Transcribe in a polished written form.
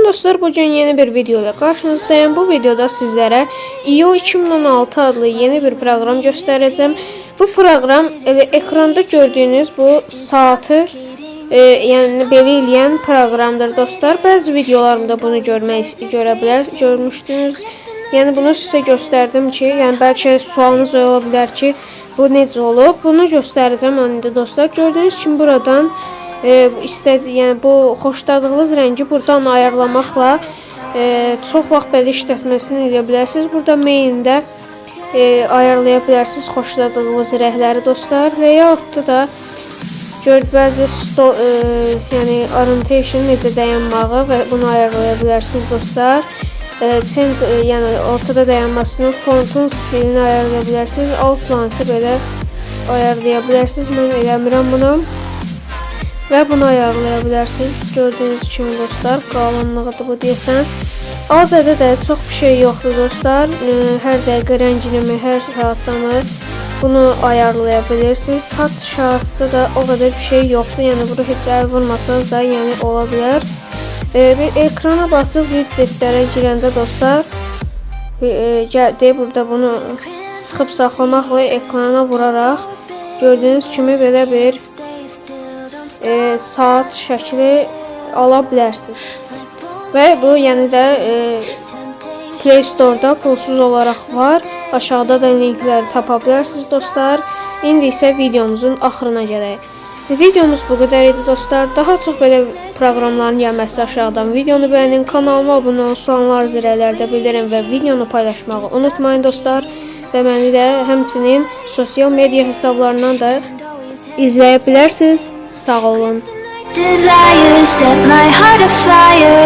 Salam dostlar, bugün yeni bir video ilə qarşınızdayım. Bu videoda sizlərə IO 2016 adlı yeni bir proqram göstərəcəm. Bu proqram elə ekranda gördüyünüz bu saatı yəni belə eləyən proqramdır dostlar. Bəzi videolarımda bunu görmək görə bilər, görmüşdünüz. Yəni bunu sizə göstərdim ki, yəni bəlkə sualınız ola bilər ki, bu necə olub? Bunu göstərəcəm indi dostlar. Gördüyünüz kimi buradan istədi, yəni bu xoşladığınız rəngi buradan ayarlamaqla çox vaxt belə işlətməsini eləyə bilərsiniz. Burada main-də ayarlaya bilərsiniz xoşladığınız rəngləri dostlar. Layout-da da gör bəzi yəni orientation, necə dayanmağı və bunu ayarlaya bilərsiniz dostlar. Yəni ortada dayanmasını, fontun stilini ayarlaya bilərsiniz. Outline-ı belə ayarlaya bilərsiniz. Mən eləmirəm bunu. Və bunu ayarlaya bilərsiniz. Gördüyünüz kimi dostlar, qalınlığıdır bu deyəsən. Other-də də çox bir şey yoxdur dostlar. Hər dəqiqə rəngini mi, hər saatda mı, bunu ayarlaya bilirsiniz. Touch şahsda da o qədər bir şey yoxdur. Yəni bunu heç əl vurmasanız da yəni ola bilər. Bir ekrana basıb widgetlərə girəndə dostlar, gəl burada bunu sıxıb saxlamaqla ekrana vuraraq gördüyünüz kimi belə bir saat şəkli ala bilərsiniz. Və bu yəni də Play Store-da pulsuz olaraq var. Aşağıda da linkləri tapa bilərsiniz dostlar. İndi isə videomuzun axırına gələk. Videomuz bu qədər idi dostlar. Daha çox belə proqramların gəlməsi aşağıdan videonu bəyənin, kanalıma abunə olun, suallarınızı irəlilərdə bildirin və videonu paylaşmağı unutmayın dostlar. Və məni də həmçinin sosial media hesablarından da izləyə bilərsiniz. Sağ olun. Desire set my heart afire.